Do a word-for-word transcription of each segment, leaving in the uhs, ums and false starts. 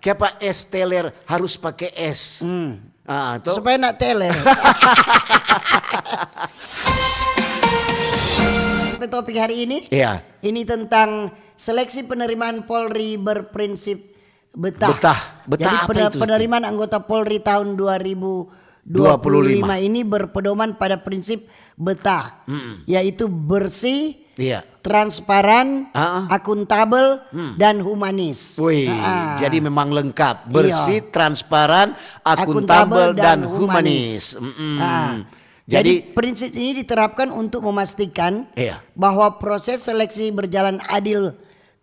Kiapa es teler harus pake es? Ah, to? Supaya nak teler. Topik hari ini, Iya. Ini tentang seleksi penerimaan Polri berprinsip betah. Betah. Betah Jadi apa pene- itu? Penerimaan anggota Polri tahun dua ribu dua puluh lima ini berpedoman pada prinsip betah, yaitu bersih, Iya. transparan, Ah, ah. akuntabel, dan humanis. Wih, Ah, ah. Jadi memang lengkap, bersih, transparan, akuntabel, dan humanis. Mm-mm. Ah. Jadi, Jadi, prinsip ini diterapkan untuk memastikan Iya. bahwa proses seleksi berjalan adil,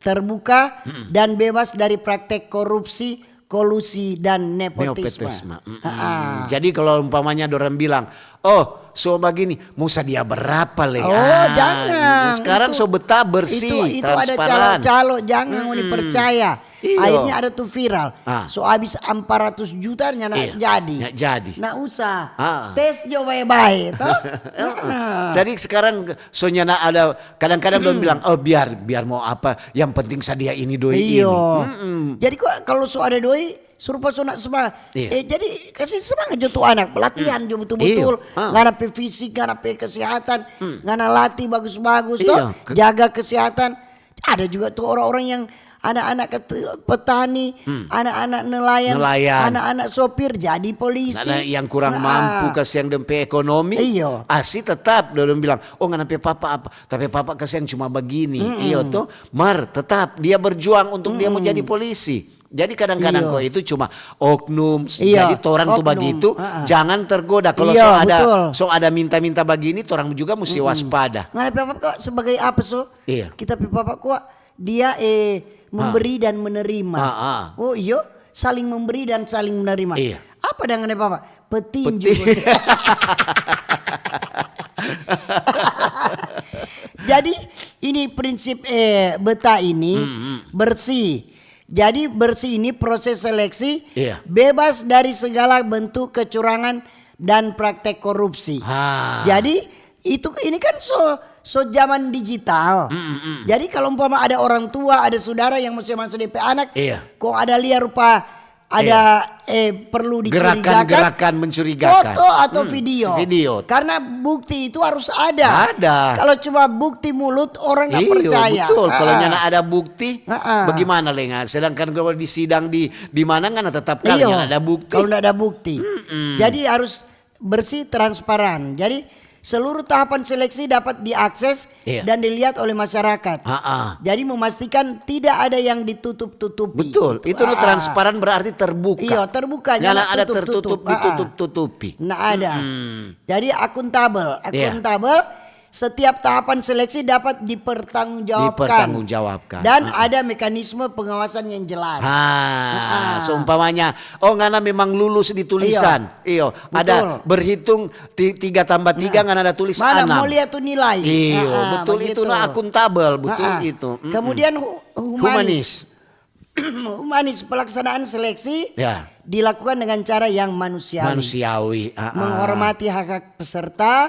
terbuka, dan bebas dari praktek korupsi, kolusi, dan nepotisme. nepotisme. Mm-mm. Ah, ah. Jadi kalau umpamanya dorang bilang, "Oh, so begini, mau sadia berapa le?" Oh, jangan. Sekarang Itu- so betah, bersih, itu, itu ada transparan. Calo-calo, jangan ngoni percaya. Iyo. Akhirnya ada tuh viral. Ah. So habis empat ratus juta nyanda Iya, jadi. nyanda jadi. Nah, usah. Ah. Tes jo bae-bae, toh? Ah. Jadi sekarang so nyanda ada, kadang-kadang dong bilang, "Oh, biar biar mau apa, yang penting sadia ini doi ini." Iyo. Jadi kok kalau so ada doi, suruh pa so nak semangat. Iya. Eh, jadi kasih semangat jo tu anak, latihan jo betul-betul. Iyo. Ah. Ngana pe fisik, ngana pe kesehatan, ngana latih bagus-bagus, Iyo. toh? Jaga kesehatan. Ada juga tuh orang-orang yang anak-anak ketu- petani, anak-anak nelayan, Nelayan. Anak-anak sopir jadi polisi. Ada yang kurang Nah, mampu, kasihan dong pe ekonomi. Iyo. Asi tetap dong bilang, "Oh, ngana pe papa apa? Tapi papa kasihan cuma begini." Iyo toh, mar tetap dia berjuang untuk dia mau jadi polisi. Jadi kadang-kadang Iyo. kok itu cuma oknum. Iyo, Jadi torang tuh oknum. Begitu, Ah, ah. Jangan tergoda kalau Iyo, so ada betul. So ada minta-minta begini, torang juga mesti waspada. Ngana pe papa kok sebagai apa so? Iya. Kita pe papa kok dia eh memberi dan menerima. Ah, ah. Oh iyo, saling memberi dan saling menerima. Iya. Apa dengan apa? Petinju. Jadi ini prinsip eh, beta ini bersih. Jadi bersih ini proses seleksi Iya. bebas dari segala bentuk kecurangan dan praktek korupsi. Ah. Jadi itu ini kan so so zaman digital. Jadi kalau umpama ada orang tua, ada saudara yang masih masuk D P anak, Iya. kong ada liar rupa ada eh perlu dicurigakan, Gerakan-gerakan mencurigakan. Foto atau Hmm, video. Video. Karena bukti itu harus ada. Ada. Kalau cuma bukti mulut, orang nggak Iyo, percaya. Betul. Kalau Ah. Nyana ada bukti, Ah, ah. Bagaimana le nga? Sedangkan kalau di sidang di di mana nga tetap kali Iyo. Nyana ada bukti. Kalau nggak ada bukti. Jadi harus bersih, transparan. Jadi seluruh tahapan seleksi dapat diakses Iya. Dan dilihat oleh masyarakat. Ah, ah. Jadi memastikan tidak ada yang ditutup-tutupi. Betul, itu no Ah, ah. Transparan berarti terbuka. Iyo, terbuka, Nyana nyana ada tutup-tutup. tertutup, Ah, ah. ditutup-tutupi. Nah ada. Jadi akuntabel, Iya. akuntabel. Setiap tahapan seleksi dapat dipertanggungjawabkan. Dipertanggungjawabkan. Dan Ah, ah. Ada mekanisme pengawasan yang jelas. Ah, seumpamanya, oh ngana memang lulus di tulisan, iyo, Betul. Ada berhitung ti- tiga tambah tiga ngana ada tulis Mana enam. Mau lihat tuh nilai. Iyo, Ah, ah, betul begitu. Itu nah akuntabel, betul Ah, ah. Itu. Mm-mm. Kemudian hu- humanis. Humanis. Humanis pelaksanaan seleksi Ya. Dilakukan dengan cara yang manusiawi. Manusiawi, ah, ah. Menghormati hak-hak peserta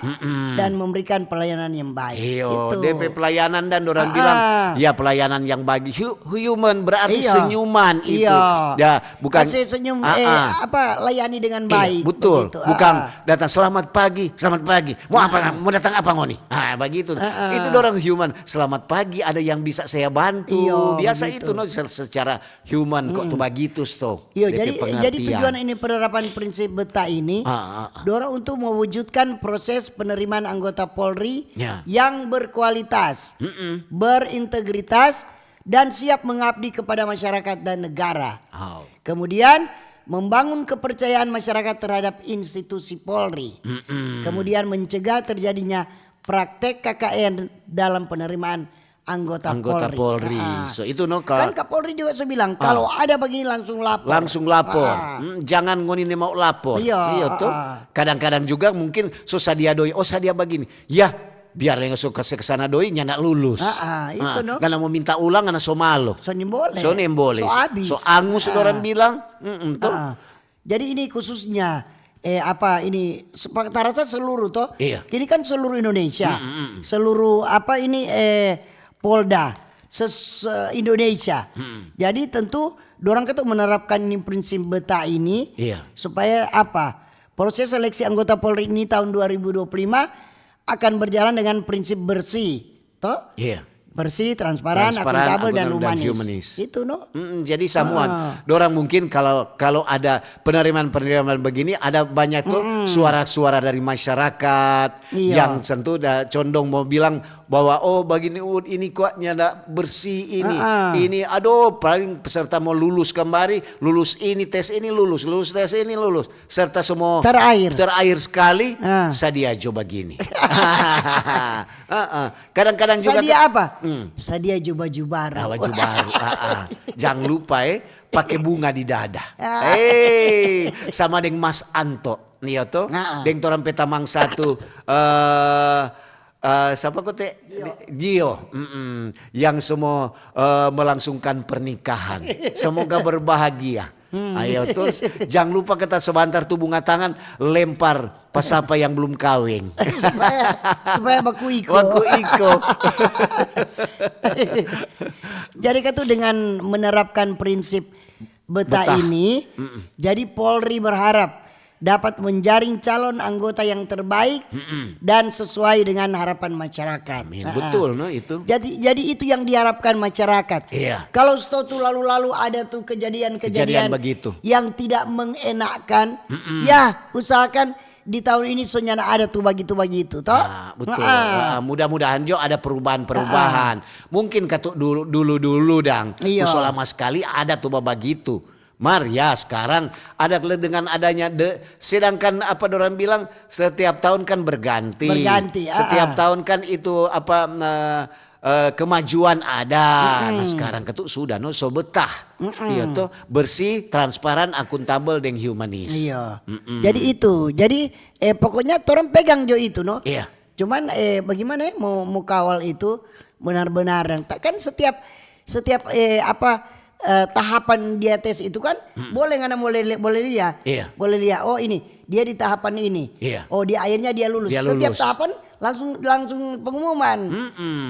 dan memberikan pelayanan yang baik. Iyo, Gitu. D P pelayanan dan orang Ah, bilang, ah. Ya pelayanan yang baik. Hu- Human berarti Iya. senyuman itu. Iya. Ya, bukan Kasih senyum, Ah, eh, ah. Apa layani dengan Iya, baik. Betul. Begitu. Bukan Ah. Datang selamat pagi, selamat pagi. Mau apa? Mau datang apa ngoni? Ah, begitu. Ah, ah. Itu dorang human. Selamat pagi, ada yang bisa saya bantu. Iya, Biasa begitu. Itu no se- secara human kok tuh begitu sto. Iya, Dia jadi pe jadi pengertian. Tujuan ini penerapan prinsip beta ini Ah, ah, ah. Dorang untuk mewujudkan proses penerimaan anggota Polri Ya. yang berkualitas, berintegritas, dan siap mengabdi kepada masyarakat dan negara. Oh. Kemudian membangun kepercayaan masyarakat terhadap institusi Polri. Kemudian mencegah terjadinya praktek K K N dalam penerimaan anggota, Anggota Polri. Ah. So, itu no Kan ka, Kapolri juga so bilang kalau ada begini langsung lapor. langsung lapor. Ah. Hmm, jangan ngoni ne mau lapor. Iya, Iya tuh. ah. Kadang-kadang juga mungkin so sadia doi, oh sadia begini. Ya, biar yang so kasih ke sana doi nyanda lulus. Ah, ah, itu no. Ngana mau minta ulang, ngana so malo. So nimbole. So nimbole. So abis. So angus Ah. Orang bilang. Mm-mm, tuh. Ah. Jadi ini khususnya eh apa ini sepa- tarasa seluruh toh. Iya. Ini kan seluruh Indonesia. Seluruh apa ini eh Polda ses eh, Indonesia. Jadi tentu Dorang katu menerapkan ini prinsip beta ini Iya. supaya apa? Proses seleksi anggota Polri ini tahun dua ribu dua puluh lima akan berjalan dengan prinsip bersih, toh? Iya. Bersih, transparan, Transparan, akuntabel, dan akuntabel, dan humanis. humanis. Itu, no? Mm, jadi semua Ah. dorang mungkin kalau kalau ada penerimaan-penerimaan begini, ada banyak tuh suara-suara dari masyarakat Iya. yang tentu da condong mau bilang bahwa, oh, begini, uh, ini kok nyanda bersih ini, Ah, ah. ini, aduh, paling peserta mau lulus kembali, lulus ini, tes ini lulus, lulus tes ini lulus, serta semua Terakhir. terakhir sekali, Ah. sadia jo begini. Ah, ah. Kadang-kadang juga Sadia kan- apa? Hmm. Sadia juba-juba. Ah, baju baru. Ah, ah. Jangan lupa, eh, pakai bunga di dada. Ah. Eh, sama deng Mas Anto. Iyo to? Ah, ah. Deng torang pe tamang satu, eh eh, siapa kote? Gio. Mm-mm. Yang semua eh, melangsungkan pernikahan. Semoga berbahagia. Ayo, terus jangan lupa kita sebentar tu bunga tangan lempar pa sapa yang belum kaweng. Supaya supaya baku iko. Baku iko. Jadi katu dengan menerapkan prinsip beta, Beta. ini, jadi Polri berharap dapat menjaring calon anggota yang terbaik dan sesuai dengan harapan masyarakat. Amin. Ah, Betul, no, itu. Jadi jadi itu yang diharapkan masyarakat. Iya. Kalau sto tu lalu-lalu ada tu Kejadian kejadian-kejadian begitu. yang tidak mengenakan, ya usahakan di tahun ini so nyanda ada tu bagitu-bagitu, toh? Ah, betul. Ah. Ah, mudah-mudahan jo ada perubahan-perubahan. Mungkin katu dulu dulu dulu dang. Iya. Ku so lama sekali ada tu bagitu. Mar ya sekarang ada le-, dengan adanya de, sedangkan apa dorang bilang setiap tahun kan berganti. Berganti, ah, Setiap ah. tahun kan itu apa eh, eh, kemajuan ada. Nah sekarang katu sudah no so betah. Iya toh, bersih, transparan, akuntabel deng humanis. Iya. Jadi itu. Jadi eh pokoknya torang pegang jo itu, no. Iya. Cuman eh bagaimana ya mau mau kawal itu benar-benar yang ta- kan setiap setiap eh apa eh, tahapan dia tes itu kan boleh ngana boleh li- boleh lihat. Iya. Boleh lihat, oh, ini dia di tahapan ini. Iya. Oh, di akhirnya dia lulus. Dia Setiap lulus. tahapan langsung langsung pengumuman.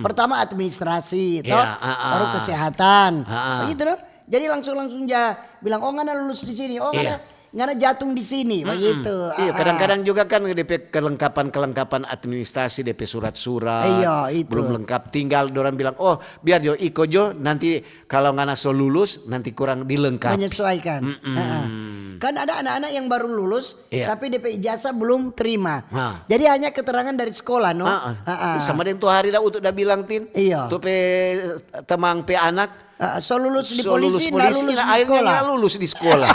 Pertama administrasi, toh, Iya, ah, ah. Baru kesehatan. Ah, ah. Begitu, no? Jadi langsung langsung dia bilang, oh, ngana lulus di sini, oh, Iya. ngana ngana jatung di sini, begitu. Iya, Ah, ah. kadang-kadang juga kan D P kelengkapan-kelengkapan administrasi, D P surat-surat, Iya, itu. Belum lengkap. Tinggal dorang bilang, oh biar jo iko jo, nanti kalau ngana so lulus nanti kurang dilengkapi. Menyesuaikan. Ah, ah. Kan ada anak-anak yang baru lulus, Iya. tapi D P ijazah belum terima. Ah. Jadi hanya keterangan dari sekolah, no? Ah, ah. Ah, ah. Sama deng tu hari dah untuk dah bilang, Tin. Iya. Tu pe temang pe anak Ah, so lulus di so polisi, lulus nah, polisi, lulus nah, di akhirnya sekolah. Dia lulus di sekolah.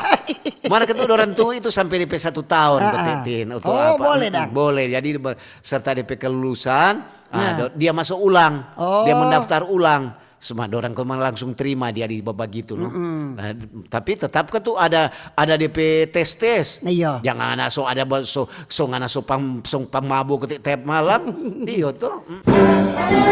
Mana ketu orang tua itu sampai D P satu tahun, Ah, kata ah. Tin, atau Oh, apa. boleh, Mm, dang. Boleh. Jadi ber- serta D P kelulusan, ah, Nah. do- dia masuk ulang, Oh. Dia mendaftar ulang. Semua orang kau langsung terima dia di baba gitu, no. Nah, tapi tetap kan tuh ada ada D P tes tes. Iya. Jangan ada so ada ba- so so ngana so pang so pang mabok ketik tiap malam. Iyo tuh. Mm.